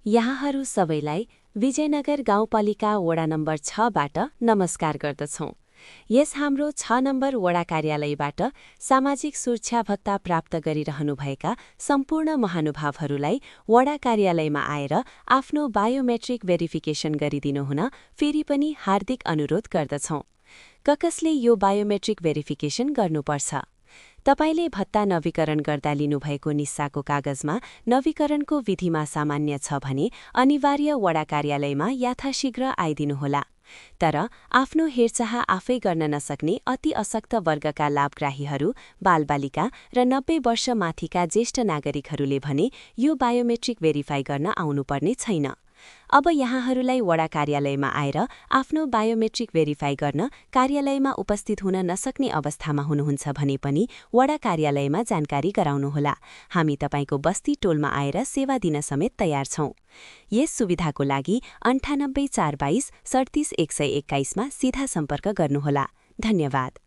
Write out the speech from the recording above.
यहाँहरू सबैलाई विजयनगर गाउँपालिका वडा नम्बर 6बाट नमस्कार गर्दछौं। यस हाम्रो 6 नम्बर वडा कार्यालयबाट सामाजिक सुरक्षा भत्ता प्राप्त गरिरहनुभएका सम्पूर्ण महानुभावहरूलाई वडा कार्यालयमा आएर आफ्नो बायोमेट्रिक भेरिफिकेसन गरिदिनुहुन फेरि पनि हार्दिक अनुरोध गर्दछौं। कसले यो बायोमेट्रिक भेरिफिकेसन गर्नुपर्छ? तपाईले भत्ता नवीकरण गर्दा लिनुभएको निस्साको कागजमा नवीकरणको विधिमा सामान्य छ भने अनिवार्य वडा कार्यालयमा यथाशीघ्र आइदिनुहोला। तर आफ्नो हेरचाह आफै गर्न नसक्ने अति अशक्त वर्गका लाभग्राहीहरू, बालबालिका र 90 वर्ष माथिका ज्येष्ठ नागरिकहरूले भने यो बायोमेट्रिक भेरिफाई गर्न आउनुपर्ने छैन। अब यहाँहरूलाई वडा कार्यालयमा आएर आफ्नो बायोमेट्रिक भेरिफाई गर्न कार्यालयमा उपस्थित हुन नसक्ने अवस्थामा हुनुहुन्छ भने पनि वडा कार्यालयमा जानकारी गराउनुहोला। हामी तपाईको बस्ती टोलमा आएर सेवा दिन समेत तयार छौं। यस सुविधाको लागि 98 422 37 121 मा सिधा सम्पर्क गर्नुहोला। धन्यवाद।